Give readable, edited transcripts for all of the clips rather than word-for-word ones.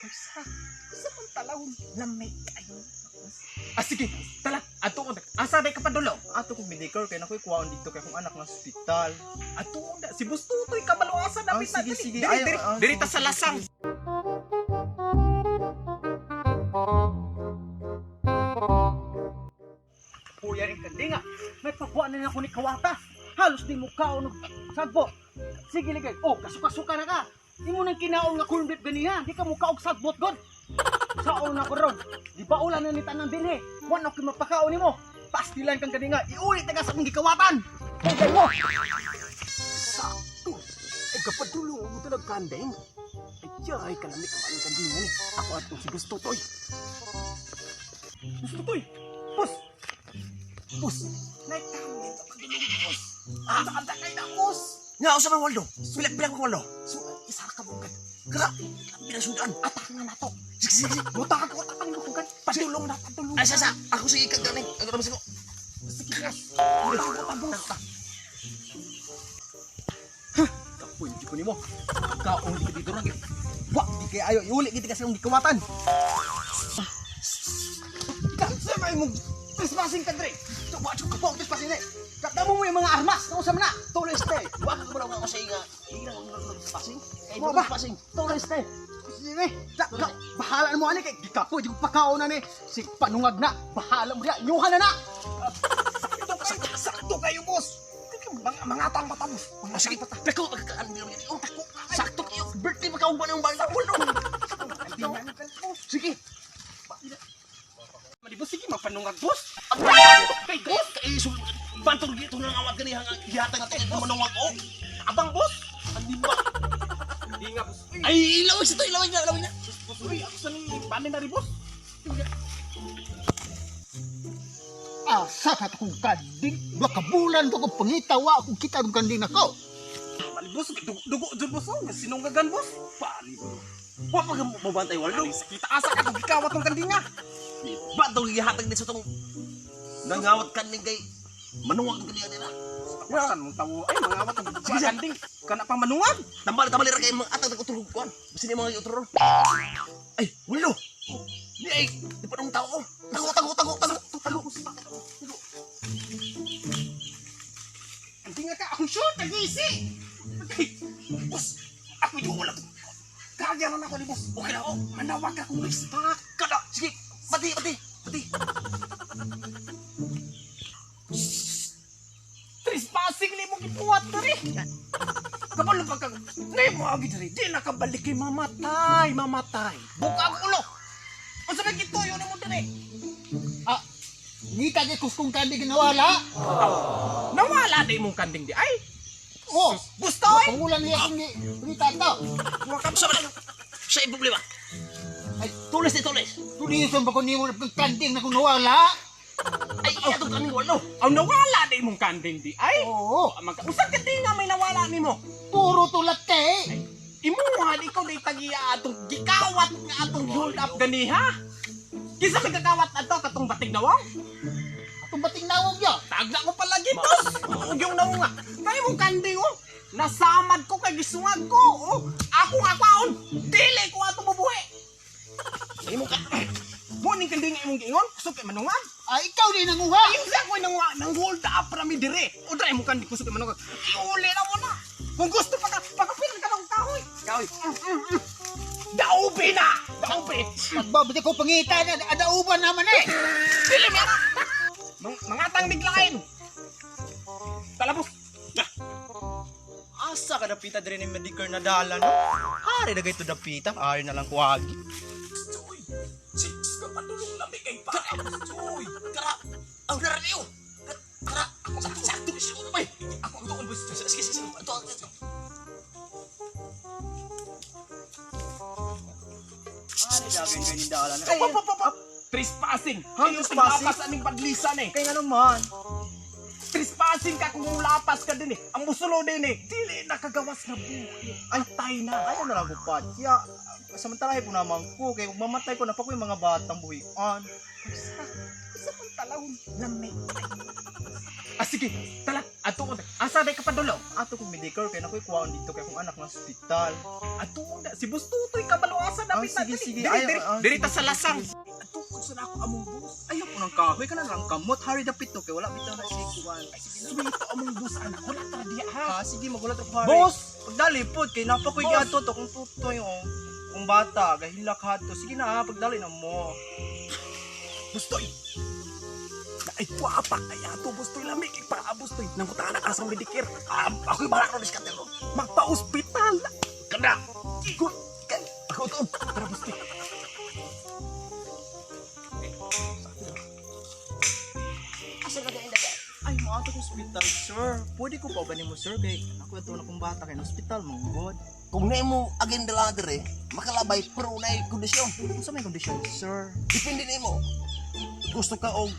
Sa, sa man talawon, lami kayo. Ah, sige, tala, ato ko. Asa day ka padulong? Ato kong minikar kay nakoy kuwaon dito kay akong anak nga ospital. Ato na, si Bustutoy kabalo asa Ah, dapit na. sige, Dili, sige. dili, Ay, dili, ah, dili ta sige, sa sige, lasang. Kuya rin kandinga. May pakuha na ako ni Kawata. Halos di mo kaon og sagbot. Sige ligay. Oh, kasuka-suka na ka. Imo nang kinaon nga corn beef ganiha. Di ka mo kaog sagbot god. Saon na ko ron. Di ba ulan na ni tanan dinhi? Wa na ko mapakaon nimo. Pastilan kang kandinga. Iuli ta ka sa akong gikawatan. Pugay mo. Sakto. Ay, kapadulong mo ito nagkanding. Ay, ay, kalami ka man ang kandingan eh. Ako ato si Bustutoy. Bustutoy! Bus! Bus! Naikanding ka padulong, bus! Ah, anda kay na, bus! Nga, usa man Waldo. Pila pila ko Waldo. So, isa ka bugad. Kara, pinasudan. Atakan na to. Sige, sige, sige. Butakan ko, takan ko kung Padulong na, padulong. Ay, sa, sa. Ako sige kag gani. Ako naman sigo. Sige, bus. Butang, butang, bus. Kapoy di ko nimo. Kaon di ka dito ron. Wa di kay ayo iuli gid ka sa akong gikawatan. Kansa may mong trespassing ka dre. Wa jud ka pa trespassing ni. Kadamo mo yung mga armas, nausa man na. Tulis te. Wa ka kabalo nga ako sa inga. Hindi na ako passing. Kay Wa ba? passing. Tulis te. Sige, da, ka, bahala mo ani kay gikapoy di ko pakaon na ni. Sig panungag na, bahala mo diya, nyuhan na na. Sakto kayo, sakto kayo, boss. Mga tang mata, boss. Oh, sige, dako pagkakaan di naman oh, dako. Sakto kayo. Birthday pa kaugban ang bala Waldo. Sige. Mali, boss, sige, magpanungag, boss. Kay boss, kay sul bantog gito nang awat gani hang gihatag nato kay manungag oh. Abang, boss. Andi ba? Hindi nga, boss. Uy, Ay, ilawig sa to, ilawig na, ilawig na. boss, uy, ako sa panin na rin, boss. Asa ka akong kanding? Makabulan to kong pangita, wa akong kita ng kanding nako. Mali, boss, dugo, dugo, dyan, boss. Oh, sinunggagan, boss. Pali, boss. Wa pa ka mabantay Waldo. Ay, sakita asa ka, gikawat ng kandinga. Bantog gihatag ni sa tong nangawat kaning kay manungag gani nila. Tawasan mong tawo. Ay, mga awat ng kanding. Kana pa manungag. Tambal tambal ra kay mga atag utro kuan. Basta ni mga utro. Ay, Waldo. Ni ay di pa nung tao. Tago tago tago tago tago. Kandinga ka, akong shoot, nag-iisi. Ay, boss, ako yung wala. Kagya na ako ni boss. Okay na ako. Manawag akong respect. Kada, sige. Pati pati pati. Trespassing ni mo gipuwat diri. Kabalo pa kag nay mo agi diri. Di na kabalik kay mamatay, mamatay. Buka ang ulo. Unsa man gituyo nimo diri? Ah, ngita kay kuskong kanding nawala. Nawala na imong kanding di ay. Oh, Gustoy. pangulan niya akong ngita to. Wa ka Sa man. Sa problema. Ay, Tulis ni tulis. tulisan ba ko nimo ng kanding na kung nawala? Ay, atong kaning Waldo. Aw nawala na imong kanding di ay. Oo, Magka usa ka di nga may nawala nimo. puro tulat kay. Imuha di ko na itagiya atong gikawat nga atong hold up ganiha. Kinsa may gakawat ato katong bating nawong? Atong bating nawong yo. Tagna ko palagi, boss. Ug yung naunga. Kay mong kanding oh. Nasamad ko kay gisungag ko. Oh, ako nga kwaon. Dili ko ato mabuhi. Imo ka. Mo ning kanding nga imong giingon, kusog kay manungan. Ah, ikaw din nanguha. Ayun sa ko nang nang hold up rami dire. Udra imong kanding kusog kay manungan. Iuli na mo na. Kung gusto pa ka, pagkapilan ka ng kahoy. Kahoy. Daubi na! Daubi! Pagbabati ko pangita na, adauban naman eh. Dili mi ana. Mga tang biglain. Talabos. Asa ka dapita diri ni Medicare na dala no? Ari na gayto dapita, ari na lang kuagi. Uy, six ka padulong lami kay pa. Uy, kara. Ang naraniyo. Kara, sakto sakto siguro bay. Ako ang tuon, boss. Sige, sige, sige. Ito, ito. Ari dagay kay ni dala. Pa, pa, pa, pa. Trespassing. Ha, Kayo trespassing? tiglapas aning padlisan eh. Kay ngano man? Trespassing ka kung lapas ka din eh. Ang musulo din eh. Dili nakagawas na buhi. Ay, tay na. Ayaw na lang ko patya. Samantalahin po naman ko kay kung mamatay ko na pa ko yung mga batang buhian. Sa, sa pang talawon. Lami. Ah, sige. Tala, ato ko. Asa Asa day ka padulong? Ato kong Medicare kay nakoy kuwaon dito kay akong anak nga ospital. Ato na si Boss Tutoy kabalo asa Ah, dapit na sige, diri. sige. Diri Ay, diri. ah, Diri ta sige, sa lasang. sige. Ato sa na ako among boss. Ayaw po ng kahoy ka na lang kamot hari dapit to kay wala bitaw na si kuwan. Ay, sige na. Suwito among boss anak. Wala ta diya ha. Ah, sige magulat ako hari. Boss! Pagdali pod kay napa koy Boss! giadto to kung tutoy oh. Kung bata gahilak hadto. Sige na ha, pagdali na mo. Bustoy. Ay pa ay ato Bustoy lami kay pa Bustoy. Nangutana ka sa Medicare. Ah, ako'y bahala ron diskarte ron. Magpa-ospital. Kada. Good. Ako to. Tara Bustoy. Asa na kayo daga? Ay, mo ato kong ospital, sir. Pwede ko pa ba nimo, sir? Kay ako ato na kong bata kay na ospital mo god. Kung na mo agenda lang dire, makalabay pero na kondisyon. Unsa may kondisyon, sir? Depende nimo. Gusto ka og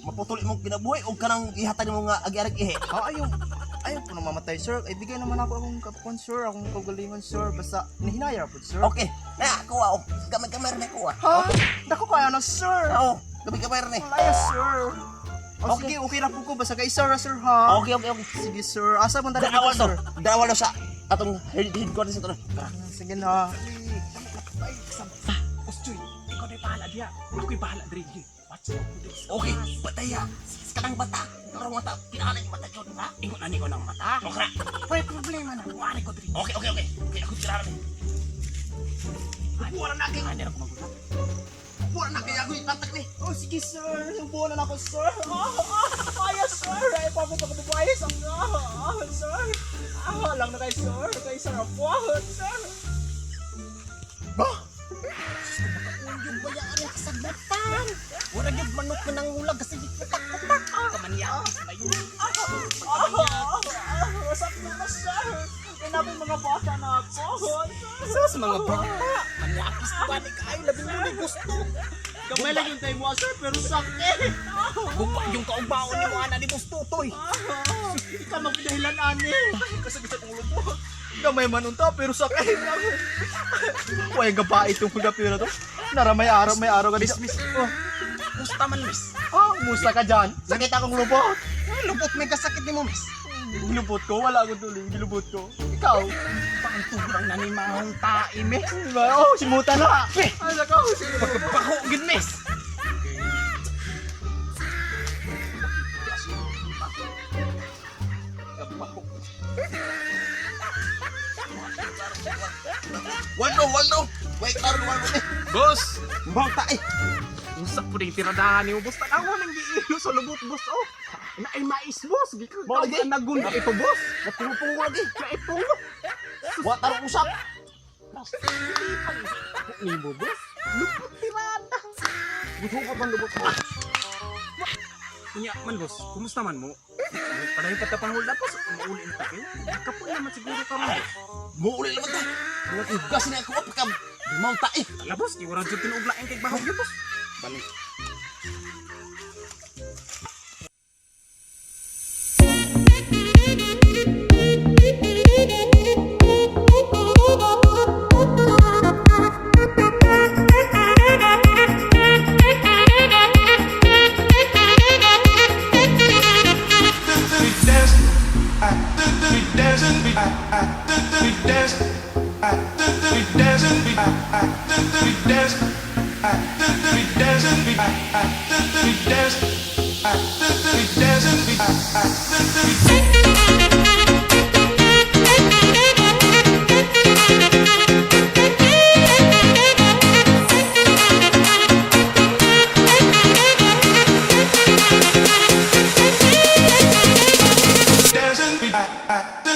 maputol imong kinabuhi og kanang ihatag nimo nga agi-arag ihi. Ah, ayaw. Ayaw po nang mamatay, sir. Ay, bigay naman ako akong kapon, sir. Akong kaugalingon, sir. Basta, hinahinayar po, sir. Okay. Na ako ah. oh. Gamay-gamay rin ako ah. Ha? Dako kaya na, sir. Oo, gamay-gamay rin eh. Malaya, sir. Oh, Okay. sige, okay na po ko. Basta kay sir, sir, ha? Okay. Sige, sir. Asa man talaga Dalawa sir? to. Dalawa to sa atong headquarters ito. Tara. Sige na. Bustoy, ikaw na bahala diya. Ako'y bahala diri. Watch out po diri. Okay, bataya. Kanang bata. Karong mata, pinalay mata jud ha. Ingon ani ko ng mata. Okay. May problema na. Wari ko diri. Okay. Okay, ako tira rin. Wala na kay. Ani ra ko magulat. Wala na kay ako itatak ni. Oh, sige, sir. Subuan na ako, sir. Ah, ah, kaya, sir. Ay, pa ako pagkababae sa ah, ah, sir. Ah, lang na kay sir. Kay sir, ah, sir. Ba? Yung bayaan na kasagatan. Wala gyud manok na nangulag kasi gikutak-kutak. Kamanyakis ba yun? Ah, ah, ah, sakto na, sir. Kinapin mga bata na ako. Sus, mga bata. Manyakis ba ni kayo? Labi mo ni gusto. Gamay lang yung time mo, sir, pero sakit. Gupa yung kaugbaon ni mo ana ni Boss Tutoy. Ah, ikaw magdahilan, ani. Kasi gusto kong lubot. Gamay man unta, pero sakit. Uy, ang gabae itong mga pira to. Nara, may araw ka dito. Miss, miss. Oh, Musta man, miss? ah, musta ka dyan? Sakit akong lubot. Ay, lubot may kasakit ni mo, miss. Gilubot ko, wala akong tuloy. Gilubot ko. Ikaw? Pangtugrang na ni mahong tae, miss. Oh, simuta na. Eh! Ay, nakaw, sige. Pagkabaho, gid, miss. Waldo, Waldo. Wait, karon Waldo ni. Boss! Mbang tae. Unsa po ding tiradahan ni mo, boss? Tanawa nang giilo sa lubot, boss, oh. Na ay mais, boss. Gikan Mo lagi. nagun ito, boss. Napungpungo lagi. Naipungo. Wa tarong usap. Ni mo, boss. Lupot tirada. Gusto ko man lubot mo. Unya man, boss. Kumusta man mo? Padayon pa ta pang hold up, boss. Mauli na tayo. Kapoy naman siguro ka boss. Muuli naman ta. Mga ugas ni ako pagka Mau tae. Ala, boss. Iwara dyan tinuuglain kay bahog yun, boss. Balik. We dance, I, we dance, I, we dance, I, we dance, I, we dance, I, we dance, I, we dance, I, we dance, I, we dance, I,